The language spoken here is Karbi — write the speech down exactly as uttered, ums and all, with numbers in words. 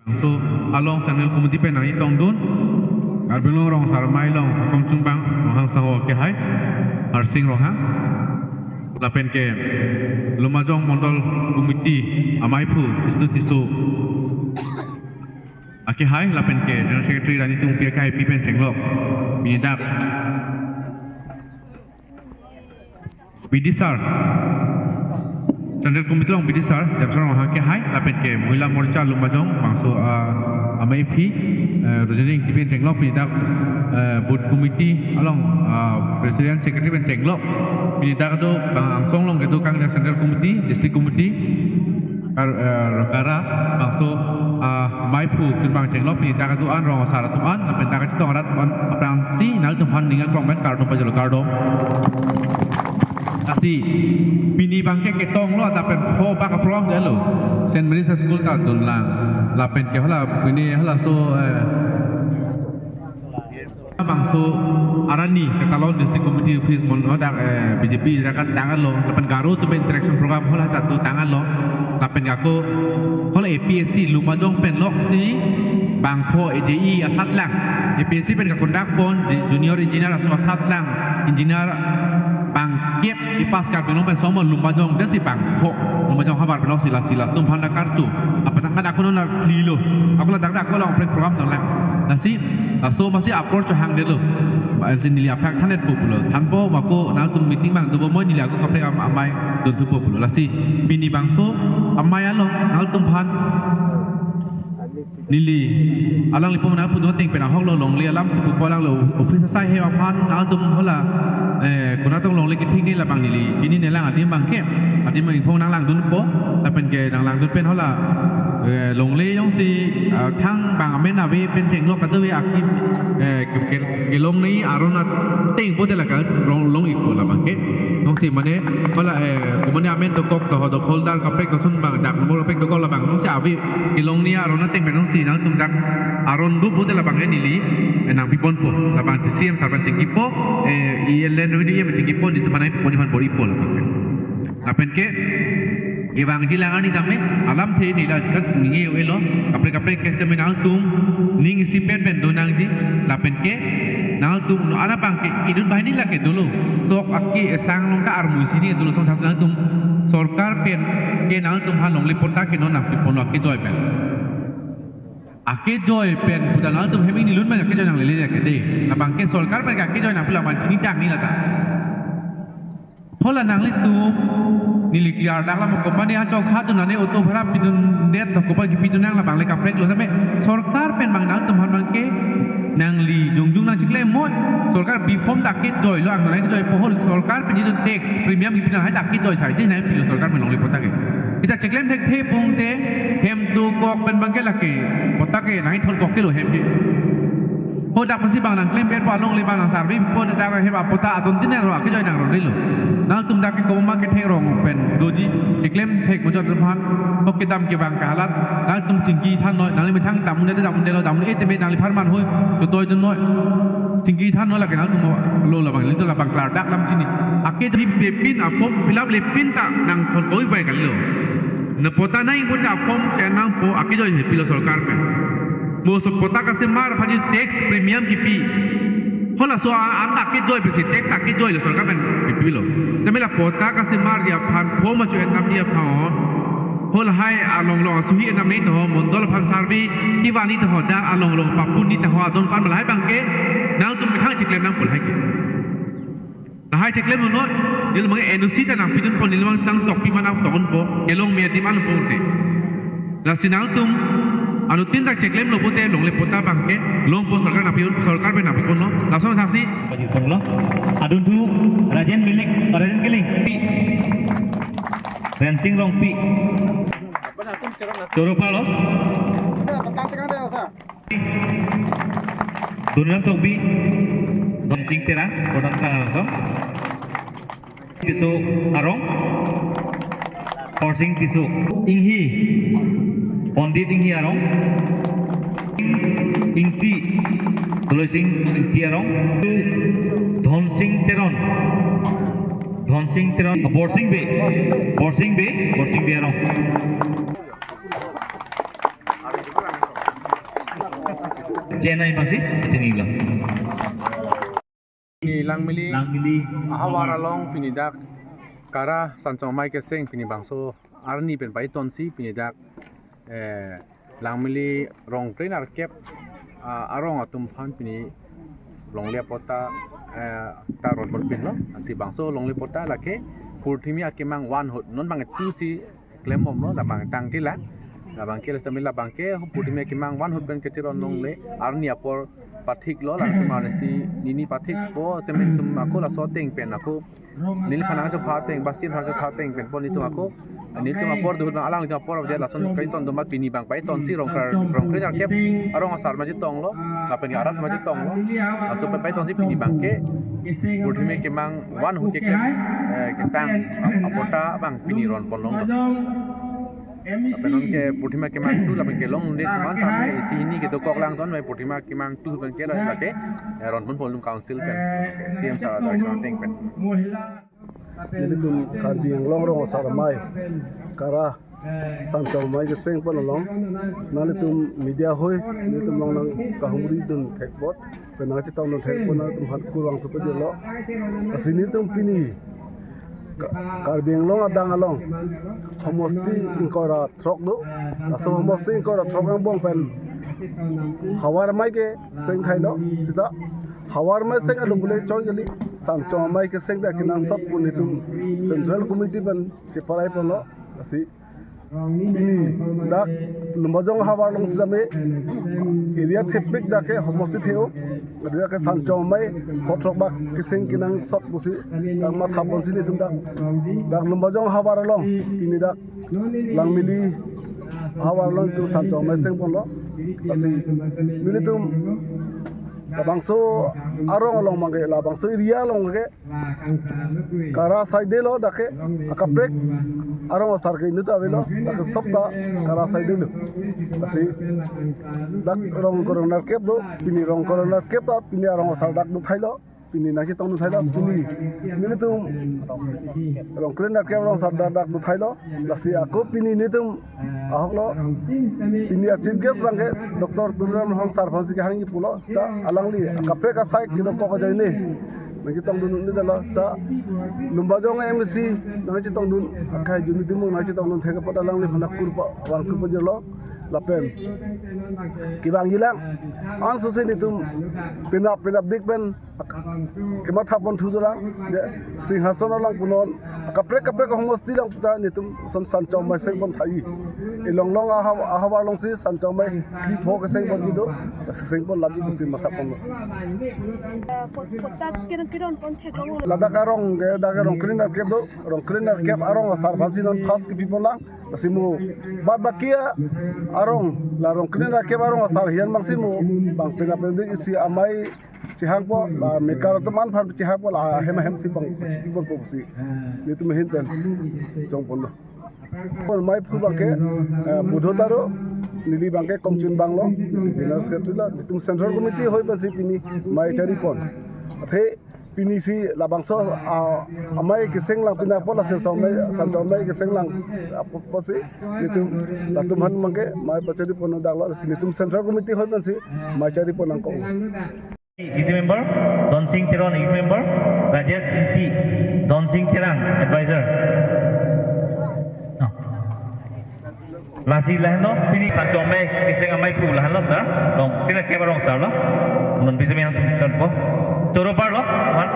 So, along Central Committee pen nangchetongdun, Karbi Anglong Rong Asar Amei along Hukum Chungbang Ronghang Sangho akehai, Harsing Ronghang. Lapen ke Lumbajong Mondol Committee ameiphu Bisnu Tisso akehai, lapen ke General Secretary Rani Tungpi akehai pi pen chenglok. Pini dak bidisar, Central Committee along bidisar Jamson Ronghang akehai, lapen ke Mohila Morcha Lumbajong bangso, ah, ameiphi, eh, Rojani Ingti pen chenglok. Pini dak, eh, Booth Committee along, ah, President Secretary pen chenglok. Pini dak do bang angsong along kedo kang Central Committee, District Committee, Kar, eh, Kara, bangso, ah, ameiphu chunbang chenglok. Pini dak do-an rong asar atum an, lapen dak kachetong arat an aphrangsi nanglitum aphan ning aklong pen kardom pajirlo, kardom. Lasi, pini abangke ketonglo, lapen pho bak a-program detlo. Saint Mary's School ta dunlang. Lapen ke hala, pini halaso, eh, bangso arani ke Talon District Committee Office mon, oh, dak, eh, B J P dak tanglo, lapen Garo atum pen interaction program hala ta do tanglo, lapen ke ako hala A P S C Lumbajong pen loksi bangpho A J E asatlang, A P S C pen ke conduct pon, ju-, junior engineer aso asatlang, engineer bangkep i-pass Karbi Anglong pen somon Lumbajong, dasi bangpho Lumbajong havar pen loksi lasi latum aphan dak kartu. Apatang kan ako non lilo. Ako ladak dak ako long pren program donglang. Lasi, laso masi apor chohang detlo. Lasi neli aphrang than-etpo pulo. Thanpo, ako nangtum meeting abang dopo, moi neli ako kaprek am-, amei dunthupo pulo. Lasi, pini bangso amei along nangtum aphan neli alanglipo nangpudun ateng pen ahoklo, longle alamsi pupo, alangli office asai he aphan nangtum hala, eh, konatong longle kethik ne labang neli chinine lang, adim abangke, adim abang ingthong nanglangdunpo, lapen ke nanglangdun pen hala, eh, longle jongsi, ah, thang abang amen ave pen chenglok kadokave aki, eh, ke, ke, kelongne aron ateng pote la kalong, long-ikpo labangke. Jongsi mane hala, eh, kumane amen dokok, doho, dokhol, dar kaprek, dosun abang, dak nomor kaprek dokok labang jongsi ave kelongne aron ateng pen jongsi nangtum dak aron do pote labangke neli, eh, nangpiponpo. Labang T C M sar aphan chingkipo, eh, E L N Revenue E M chingkipo, nelitum aphan nangpipon aphan bor-ipo labangke. Lapen ke, kevangji lang arni tame, alamthe neli la kat ningje-elo, kaprek kaprek case tame nangtum ning isi pen pen do nangji, lapen ke, nangtum non abangke inut banghini lake dolo, sok ake esang along ta armu isi ni dolo, song thas nangtum sorkar pen ke nangtum aphan longle patta ke non nangpiponlo akejoi pen. Akejoi pen puta nangtum hem ingnilun abang akejoi nanglele ke de. Labangke sorkar pen ke akejoi nangpi labang chinitang ni lata. Hala nanglitum neli clear dak lam company achok khat dun nane auto bhara pidundet to kopa kipidun nang labang le kaprek lo tame sorkar pen abang nangtum aphan abangke nangli jongjung nangchiklem mo. Sorkar bi form dak kejoilo, ang nang kejoipo, hala sorkar pen itum tax premium kipi nang hai dak kejoi sai, di nangpilo sorkar pen longle patta ke. Itum chiklem thekthe pute hem dokok pen abangke lake patta ke nangthon kok kelo hem ke. Ho dak pensi abang nangklempo, alongle abang nang survey po, dak hem apatta adon tin nang ro akejoi nang ro rilo. Nangtum dak ke komat kethek rong pen doji, keklem thek mo jot aphan, ho kedam kevang kahalat, nangtum chingki than noi, nangli methang dam un-e, dam un-elo, dam un-e tame nangliphan man hoi, to toi dun noi. Chingki than noi lake nangtum lo labang, nelitum labang klardak lam chini. Akejoi pepin a-form fill up le pin ta nangthon koi pai kalilo. Ne patta nangji pute a-form ke nangpo akejoi he pilo sorkar pen. Mo so patta kasemar aphanji tax premium kipi. Halaso a-, an akejoi pensi tax akejoilo sorkar pen kipilo. Tame la patta kasemarji aphan form achu endamji aphan. Halahai along long asuhi endam nangji to, mondol aphan survey kevan nangji to, dak along long papunji to, adon aphan lahai abangke nangtum methang chiklem nangpo lahai ke. Lahai chiklem non, neli abang N O C ta nangpidunpo, neli abang tang tokpi ma nangtokdunpo, kelong me adim an ponte. Lasi nangtum anuttin dak chiklemlo pute longle patta abangke longpo, sorkar nangpidun, sorkar pen nangpiponlo. Lason saksi. Pajirponlo. Adunthu Rajen Milik, Rajen Kiling. Pi. Rensing Rongpi. Choro palo. Dunram Tokbi, Rensing Terang, Kodam Terang langsung. Tisso arong, Horsing Tisso, Inghi, Pandit Inghi arong, Ingti, Tulising Ingti arong, Dhonsing Teron, Dhonsing Teron, Borsing Bey, Borsing Bey, Borsing Bey arong. Chennai pasi, chini lo. Pini Langmili, Langmili, ahavar along pini dak Kara Sanchong Amei keseng pini bangso arni pen paitonsi pini dak, eh, Langmili Rongkre Nerkep, ah, arong atum aphan pini longle apot ta, eh, ta ronpon pinlo. Lasi bangso longle apot ta lake purthimi akemang vanhut, non bang two si klembomlo, labang tangtila. Labang ke, lasi labang ke purthimi akemang vanhut pen kechiron longle, arni apor pathiklo, latum arnisi nini pathikpo, temen tum ako laso ateng pen ako neliphan nangchepha ateng, basi nangchepha ateng pen po nelitum ako, nelitum apor duhut alanglitum apor je lason kaiton atum pini bang paitonsi Rongkre, Rongkre Nerkep arong asar ma chetonglo, lapen ke arat ma chetonglo. Laso pen paitonsi pini bang ke purthimi akemang vanhut ke, eh, ketang ap-, apot ta bang pini ronpon longlo. Lapen non ke purthimi akemang two lapen ke longle keman tame isi hini kedokok lang ton, mai purthimi akemang two pen ke lo lake, eh, ronpon Volung Council pen, C M sir direction ateng pen. Nelitum Karbi Anglong Rong Asar Amei Kara Sanchong Amei keseng pen along nanglitum media hoi nelitum along nangkahumri dun thek apot pen nangchetong dun thek apot nanglitum aphan kurvangthu pajirlo. Lasi nelitum pini Ka-, Karbi Anglong adang along homosti ingkoi ra throk do. Laso homosti ingkoi ra throk angbong pen Havar Amei keseng thailo. Sita Havar Amei seng along pule choi kali, Sanchong Amei keseng ta kenangsot pu nelitum Central Committee pen cheparai ponlo. Lasi pini dak Lumbajong ahavar along sitame area thepik dak ke homosti theo, dak ke Sanchong Amei pho throk bak keseng kenangsot pusi dak mathaponsi nelitum dak, dak Lumbajong ahavar along pini dak Langmili ahavar along tu Sanchong Amei seng ponlo. Lasi nelitum labangso arong along abang ke, labangso area along ke Kara saidelo dak ke, akaprek arong asar ke inut avelo, dak ke sob ta Kara saidelo. Lasi dak Rongkre Nerkep do, pini Rongkre Nerkep ta pini arong asar dak do thailo, pini nangchetong do thailo, pini nelitum Rongkre Nerkep arong asar dak, dak do thailo. Lasi ako pini nelitum ahoklo, pini a-chief guest abang ke Doctor Tuliram Ronghang sir aphansi kehangji pulo, sita alangli akaprek asai kedokok ajoine nangchetong dun neli dalo, sita Lumbajong MAC nangchetong dun, akai Juni Timung nangchetong dun thek apot alangliphan kurvangthu pajirlo. Lapen kevangji lang, ansosi nelitum penap penapdik pen kemathapon thu dolang, ya, Singhason along punon, kaprek kaprek homosti along ta nelitum son Sanchong Amei seng pon thai. Ilong long aha-, ahavar alongsi Sanchong Amei phli pho keseng ponji do, seng pon lagi pusi mathapon. Eh, pot-, potat kiron kiron pon theklong. Ladak arong ke, dak Rongkre Nerkep do, Rongkre Nerkep arong asar aphansi non first kepi ponlang. Lasi mo, bad baki arong, la Rongkre Nerkep arong asar hian bangsi mo, bang penap penapdik isi amei chehangpo, la mekar atum aphan chehangpo, la ahem ahem si bang, bang po si. Nelitum ahin pen chongponlo. Pon amei phu abang ke, eh, Budho Taro, neli abang ke Komchun Banglo, General Secretary lo, nelitum Central Committee hoi pensi pini amei charipon. Athe pini si labangso, ah, amei keseng lang pina po, la Sanchong Amei, Sanchong Amei keseng lang, ah, po, po si, nelitum, latum aphan abang ke amei pacharipon daklo, lasi nelitum Central Committee hoi pensi amei charipon nangkok. Youth member, Donsing Teron, youth member, Rajesh Ingti, Donsing Terang, advisor. No. Lasi lahenlo, pini Sanchong Amei keseng amei phu lahenlo, sir. Rongkre Nerkep arong asar lo. Non bisa menang tum po. Toro parlo, man.